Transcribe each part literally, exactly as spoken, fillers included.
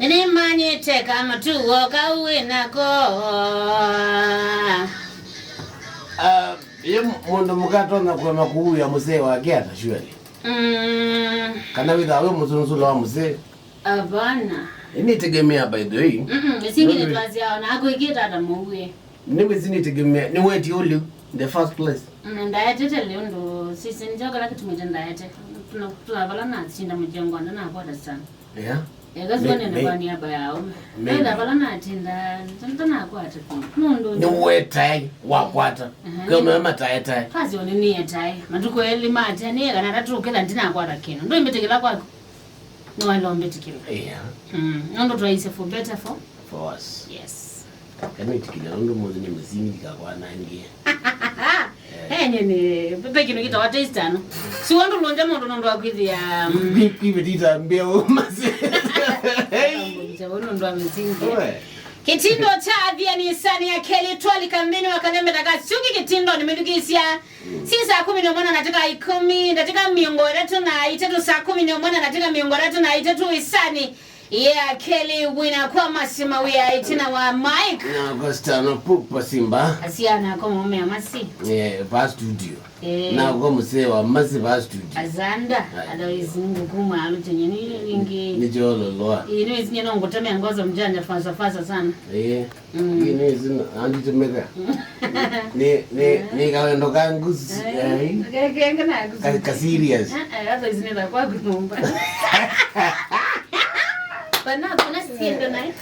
Nĩmanyĩte kamatuo kau wĩ nako. Ah, ye mũndũ mũka atonya kũema kũuĩa mũsee wake ata, surely? Mm. Kana wĩthaa wĩ mũsũnsũla wa mũsee? Hapana. Nĩnĩtegemea, by the way. Mm-mm, ĩsingi nĩtwasya ona akwĩkĩta ata mũuĩ. Nĩwĩsĩ nĩtegemea, nĩwetie ũlĩu in the first place. Mm, ndaetete lĩu ndũ, sisi nĩkyo kĩla kĩtumĩte ndaete. Tuna, tuna vala nasinda mũjengo, anda nakwata sana. Yeah. Eka sio nene kwa niaba ya aume. Maybe. Eka vala natinda, tanda nakwata tu. Nũndũ nĩwetae wakwata. Aha. Kwa mema taetae. Kazi one nietae. Matukũ elĩ matia, kana atatũ kĩla ndinakwata kĩndũ. Ndũimbĩtĩkĩla kwaku. Nĩwaĩle ũmbĩtĩkĩla. Yeah. Mm. Nũndũ twaisye for better, for? For worse. Yes. Kana ĩtĩkĩlya nũndũ mũthĩ nĩ mĩsingi ndikakwanangie. Enye nĩ, pe kĩndũ kĩtawa taste ano. Si wandũ lũnja mũndũ nũndũ wa kwĩthĩa, mm. Kwĩvĩtita mbĩa ũmase. Nũndũ wa mĩsingi. Oe. Kĩtindo kya Athiani, sani ya kelĩ, twalika nthĩnĩ wa kathembe ta ka syũki kĩtindo nĩmĩthukĩĩsya. Si saa kumi na ũmwe na ndatĩka ikũmi, ndatĩka mĩongo ĩtatũ na itatũ, saa kumi na ũmwe na ndatĩka mĩongo ĩtatũ na itatũ, ĩsanĩ ya kelĩ wĩna kwa Masima wĩa ĩtina wa Mike. Na Agostano Pupa Simba. Asiana kwa maume ya Masi. Eh, pa studio. Eh. Na kwa mzee wa Masi pa studio. Azanda, otherwise ngũkũ maalũ chenye nĩ ĩngĩ. Nĩ jololoa. Ĩĩ, nĩ ĩsinye no ngũtemea ngozo mjanja fasa fasa sana. Eh. Mm. Hii ni zina, anditemeka. Ni, ni, ni kawendo kangu, eh, ai. Ke-, ke-, ke-, na ka, ka serious. Eh, eh, hata hizi ni za kwangu nyumba. Bana, kuna sienda naye.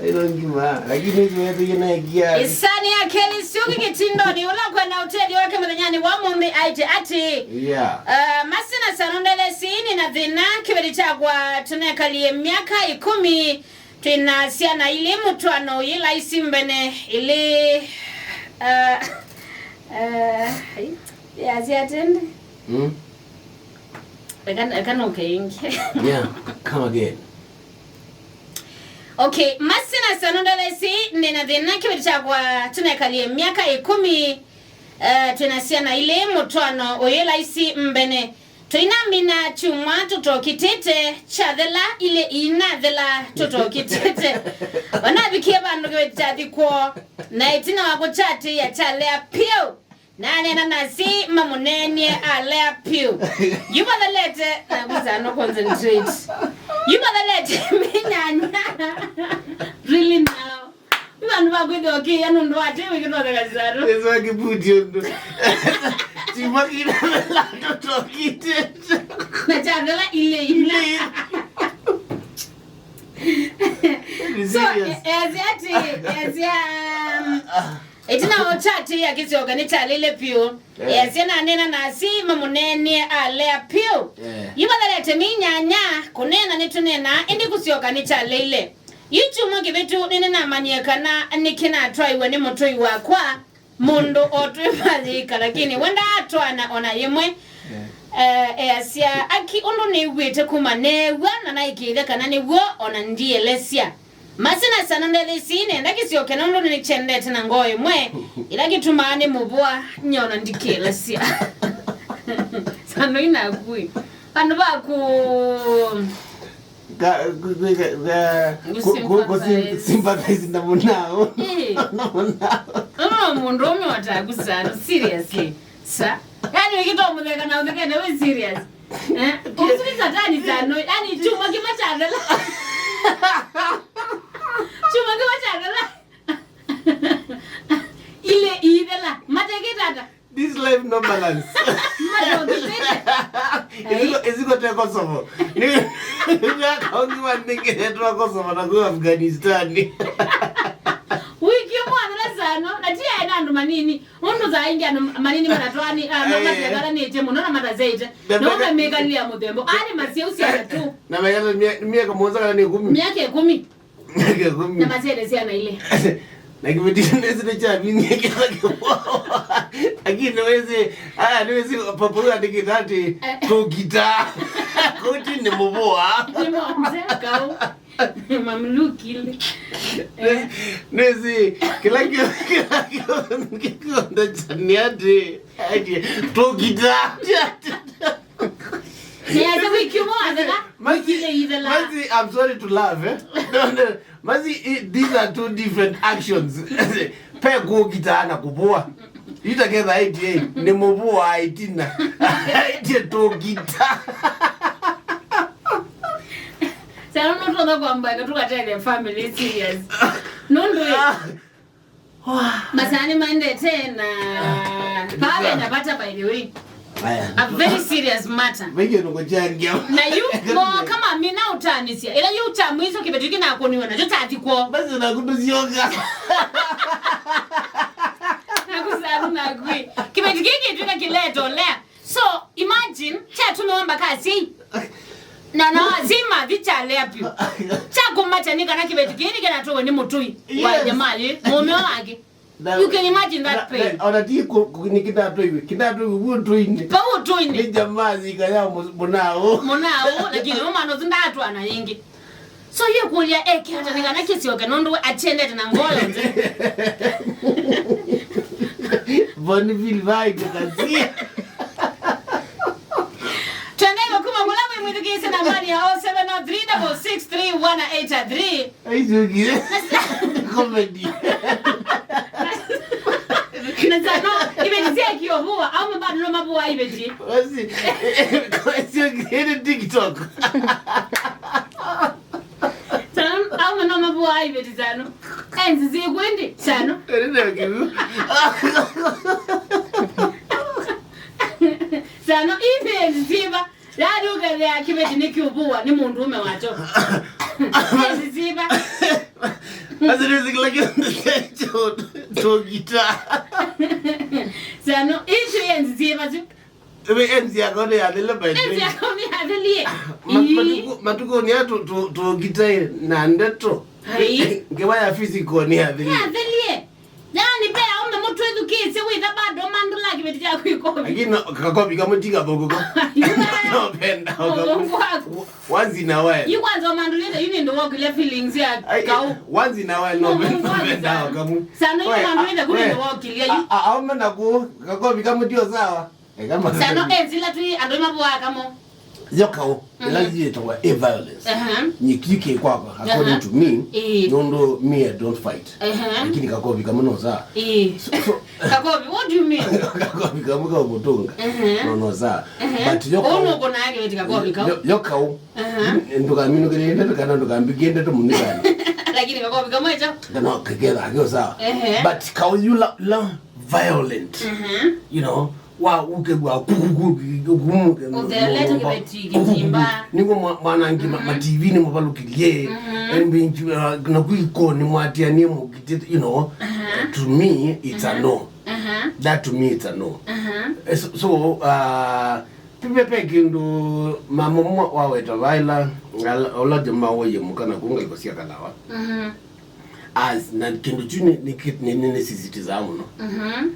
Ilo ngima, lakini hizi wewe yeye naye kia. Ĩsanĩ ya kelĩ syũki kĩtindonĩ, ũla kwenda ũtethyo wake mũthenyanĩ wa ũmũnthĩ aĩtye atĩ, yeah. Uh, Masina Sano ndele sini na thĩna, kĩveti kyakwa tũnekalie myaka ikũmi. Twĩna syana ilĩ, mũtwaano ũyĩ laisi mbene ilĩ, uh, uh, ai, yasya atende. Mm. Eka, eka noke ĩngĩ. Yeah, come again. Okay, Masina Sano ndele sini na thĩna, kĩveti kyakwa tũnekalie myaka ikũmi. Eh, twĩna syana ilĩ, mũtwaano ũyĩ laisi mbene. Tũinamina kyumwa tũtokitĩte, kyathela ilĩ iinathela tũtokitĩte. Vanavikie vandũ kĩveti kyathi kwoo, na ĩtina wa kũkyatĩĩa kyalea pyũ. Naneena nasi mamũneenie alea pyũ. Yu vathelete, na kusa no concentrate. Yu vathelete mĩnyanya. Really now. Nĩ vandũ va kwĩthĩwa ũkĩĩa nũndũ wa atĩ wĩkĩtotheka zitatu. Ĩswa kĩputi ũndũ. Chuma kĩna vela tũtokitĩte. Na kyathela ilĩ ina. Ilĩ. So, serious. E-, easya atĩ, easya, um, ĩtina wa ũkyatĩĩa kĩsyoka nĩ kyalĩle pyũ. Eh. Easya naneena nasi mamũneenie alea pyũ. Eh. Yu vathelete mĩnyanya, kũneena nĩtũneenaa, ĩndĩ kũsyoka nĩ kyalĩle. Yu kyumwa kĩvĩtu nĩnĩnamanyie kana nĩkĩnatwaiwe nĩ mũtũi wakwa, mũndũ o twĩ mayĩka, lakini we ndaatwaana o na yĩmwe. Eh. Eh, easya, aki ũndũ nĩw'ĩte kuma neew'a na naĩkĩĩthya kana nĩw'o, o na ndielesya. Masina Sano ndele isi nenda kĩsyoke nũndũ nĩkyendete na ngoo ĩmwe, ĩla kĩtumaa nĩmũvũa, nyie o na ndikĩelesya. Sano inakui. Vandũ vaku Ka, ku, ku, ka, ka, ku, ku, ku, sim-, sympathize. Sympathize na mũnao. Eh. Na mũnao. Ũno mũndũ ũmwe watakusana, seriously. Sa. Yaani wĩkĩtwa mũtheka na ũthekete wĩ serious. Eh? Ũsu nĩ satani Sano. Yaani chuma kĩmwe kyathela. Chuma kĩmwe kyathela. Ilĩ iithela. Matekĩte ata? This life no balance. Matokitĩte. Ĩsiko, ĩsiko te Kosovo. Nĩ, nĩ akaungi wa nĩngetwa Kosovo na kwa Afghanistan. Wiki ĩmwe athela Sano, na ti aĩ na andũ manini. Ũndũ saa ingĩ andũ manini matatwani, ah, ma-, eh, matekalanĩte mũno na mataseĩte. Na nũndũ mĩkalĩle ya mũthembo. Ani masyau syana tu. Na mĩaka, mĩa-, mĩaka mũonza kana nĩ ĩkũmi? Mĩaka ĩkũmi. Mĩaka ĩkũmi. Na masyete syana ilĩ. Na kĩveti nĩsĩ nĩkyavinie kĩla kĩmwe. Lakini nĩwĩsĩ, aya, nĩwĩsĩ papa ũyũ andĩkĩte atĩ, eh, tũkita. Koti nĩ mũvũa. Nĩ mzee kau. Mamlukile. Nĩsĩ, nĩsĩ, kĩla kĩ-, kĩla kĩ-, kĩonda nĩ atĩ, atĩ, tũkita. Nĩasya wiki ũmwe wathela, wiki ile ithela. Mercy, I'm sorry to laugh, eh? No, no. Mercy, i-, these are two different actions. Pe kũkita na kũvũa. Yu ta ketha aĩtye, nĩ mũvũa aĩtina. Aĩtye tũkita. Sasa no tũtha kwamba eka tũkatethya family serious. Nũndũ ĩ, masani maendete na pale na bata, by the way. Aya. A very serious matter. Vengi nukuchangia. Na yu mo kama mina utanisya. Ila yu cha mwiso kĩveti kĩnakũniwe nakyo chathi kwoo. Basi nakutusioka. Nakusanu nakwi. Kĩveti kĩkĩ twĩka kĩletolea. So, imagine, kyatũmĩwa mbaka asyai. Na, na asyai mathi kyalea vyũ. Kyakũmatya nĩ kana kĩveti kĩĩ nĩkĩnatũwe nĩ mũtũi wa, yes, jamaa yĩ, mũũme wake. Na, you can imagine that, na, pain. Na, ona ti ku-, ku-, nĩ kĩnatũiwe, kĩnatũiwe vu ũtũinĩ. Vau ũtũinĩ. Nĩ jamaa yika ya mũ-, mũnaũ. Mũnaũ, lakini ũmana ũsu ndaatwana yĩngĩ. So, yĩkũlya eke ata nĩ kana kĩsyoke nũndũ we akyendete na ngoo yonthe? Bonneville vai tũkasie. Twendaĩwe kuma kũla wĩ mwĩthukĩĩsye nambani ya oh seven oh three double six three one eight three. Aisukire. Comedy. Na sano, iveti sya kiovua, au mabado no mabua iveti. Basi, aisukire TikTok. Sano, au mano mabua iveti sano. Enzi zi kwindi, sano. Ene na kivu. Sano, ive enzi ziva. Yaani ũkethĩa kĩveti nĩkĩũvũwa nĩ mũndũũme wakyo. Ĩsiva. Basi nĩsĩ kĩla kĩndũ kyecho tũgita. Sano, isu yenzi siva syu. Ĩve enzi yako nĩ yathele by the way. Enzi yako nĩ yathelie. Ma-, ii, matuku, matuku nĩ atu tũgita na ndeto. Ai. Ngewa ya physical nĩ yathelie. Yathelie. Yaani, ve aũme mũtwĩthukĩĩsye wĩtha bado mandũla kĩveti kyaku ikovi. Lakini no, kakovi kamwe ti kathũku ka. No penda. Ũthũku waku. Once in a while. Yu kwanza ũmandũlĩte, yu nĩndũ wokĩlya feelings ya kaũ. Ai, once in a while, no penda kamwe. Sana yu ũmandũlĩte, kũ nĩndũ wokĩlya yu. A-, a-, aũme naku, kakovi kamwe tio sawa. Sano, eh, zila twi andũ mavũaa kamo. Yo kaũ, ĩla yĩtawa ĩ violence. Aha. Nyiki kĩ kwakwa, according to me, ĩĩ, nũndũ me, I don't fight. Aha. Lakini kakovi kamwe no saa. Ĩĩ. So, so, kakovi, what do you mean? Kakovi kamwe ka mũtũnga. Aha. No, no saa. Aha. But yo kaũ. Ũũ nũkũnaa kĩveti kakovi kaũ. Yo, yo kaũ. Aha. Ndũkaminũkĩre ndeto kana ndũkambĩkie ndeto mũnĩkani. Lakini kakovi kamwe cho. Kana kaketha kyo sawa. Aha. But kaũ yula, la violent. Aha. You know, wa ũkegwa kukukukukukuke. Ũthelete kĩveti kĩtimba. Nĩguo mwa-, mwanangi ma-, ma T V nĩ mũvalũkĩlye. Mhm. Embinju, uh, na kwiko nĩ mwatianie mũkitĩte, you know. Aha. To me, it's a no. Aha. That to me, it's a no. Aha. Eh, so, so, uh, pipe pe kĩndũ mama mwa waweta vaila, ala-, ola jama woye mũkana kunga iko cia kalawa. Mhm. As, na kĩndũ kyu nĩ, nĩ, nĩ, nĩ, nĩsisitĩsaa mũno. Mhm.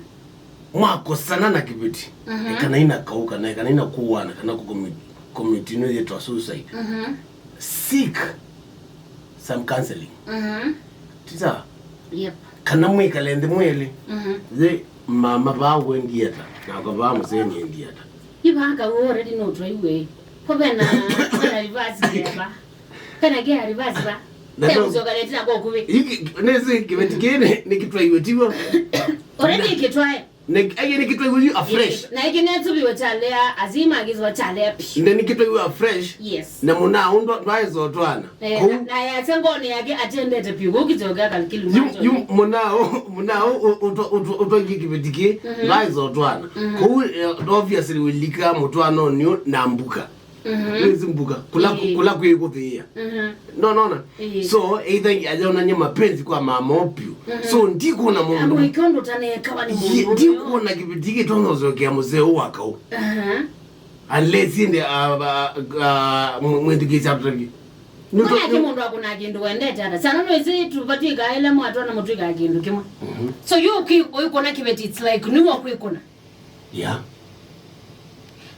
Mwakosana na kĩveti, mhm, ekanai na kaũ, kana ekanai na kũwana, kana kũ commit, commit ĩno yĩtwa suicide. Mhm. Seek some counseling. Mhm. Tita? Yep. Kana mwĩkale nthĩ mwelĩ. Mhm. Ye mama vaa wendieta, nakwa vaa mũseni endieta. Ivaa kaũ already no twaiwe. Ko vena, vena reverse gear va. Kana gear reverse va. Na kũsyoka letina kwa kuvi. Iki, nĩsĩ kĩveti kĩĩ nĩ, nĩkĩtwaiwe tiw'o. Already kĩtwae. Nĩ, aye nĩkĩtwaiwe yu afresh. Na iki nĩtuviwe chalea, azima agizwa chalea pi. Nĩ nĩkĩtwaiwe afresh. Yes. Na mũnaa ũndũ ndwaĩsa ũtwana. Eh, kũu. Na, na yasya ngoni yake atendete pi. Kũu kĩtyoka kalikili yu, mwacho. Yu mũnaa ũ-, mũnaa ũ-, ũ-, ũtwa-, ũtwa-, ũtwaie kĩveti kĩĩ, mhm, ndwaĩsa ũtwana. Mhm. Kũu, eh, obviously wĩlika mũtwanonĩ na mbuka. Mhm. Nĩsĩ mbuka, kula, ĩĩ, kula kwĩ kũthĩĩa. Mhm. No, no, no. Ĩĩ. So, either ayonany'a mapenzi kwa mama opio. Mhm. So, ndikuona mũndũ. Amwĩke ũndũ ũtanekawa nĩ mũndũ ũyũ. Ndikuona kĩveti kĩtonya ũcokea mũseo wa kaũ. Aha. Unless ĩndĩ, ah, ah, ah, mw-, mwĩthukĩĩsya atũtavye. Mwanake mũndũ akũnaa kĩndũ wendete ata. Sana nĩwĩsĩ tũvatw'ĩkaa ĩla mwatwana mũtw'ĩkaa kĩndũ kĩmwe. Mhm. So, yu ũkũna kĩveti, it's like nĩwe ũkwĩkũna. Yeah.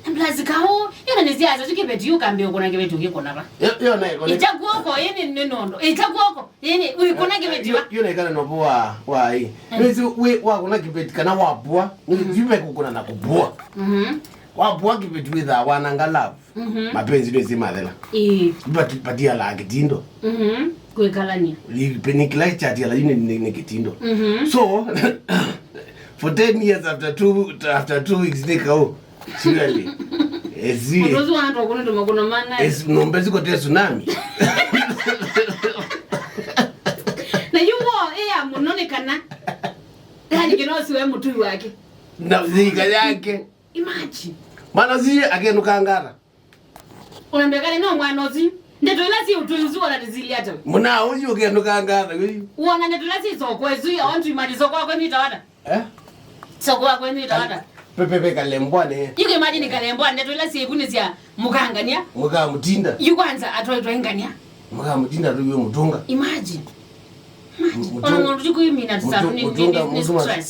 Na plus kaũ, ĩna nĩ siasa, tu kĩveti, yu kambĩ ũkũna kĩveti ũkĩkũna va. Yo, yo, na ĩkone. Ĩta kuoko, ĩni nĩ nondo. Ĩta kuoko, ĩni, ũikũna kĩveti va. Yo, yo, na ĩkana no wa, wa, ĩ. Mm. Nĩsĩ, wĩ, wakũna kĩveti, kana wapua, nĩ, mm, yu mekũkũna na kũpua. Mhm. Wapua kĩveti wĩthaa wananga love. Mhm. Mapenzi ndwĩsĩ mathela. Ĩĩ. But patialaa kĩtindo. Mhm. Kwĩkalania. Ni kĩla chatiala yu nĩ, nĩ, nĩ kĩtindo. Mhm. So for ten years, after two, after two weeks nĩ kau. Surely. Esi. Mũndũ ũsu wanatwa kũnĩtũma kũno mana. Esi, nombe sikote tsunami. Na yu wo ĩya mũno nĩ kana. Yani kĩno siwe mũtui wake. Na thika yake. Imagine. Mana si akenũka ngata. Ona mbekale no mwana ũsu. Ndeto ila si ũtũi ũsu ona ndizili ata. Mũna ũyu ũkenũka ngata ũyu. Wona ndeto ila si soko ĩsu ya ontu imali soko kwakwe nita wata. Eh? Soko kwakwe nita wata. Pepe kalembwane. You can imagine kalembwane ndeto ila si ikuni cia mũkangania. Mũka mũtinda. You kwanza atwaitwa ingania. Mũka mũtinda tu yo mũtunga. Imagine. Imagine. Mũtu-, ona mũndũ tikuimina mũtu-, tsafu ni, ni, mũtunga ni, ni mũsuma. Stress.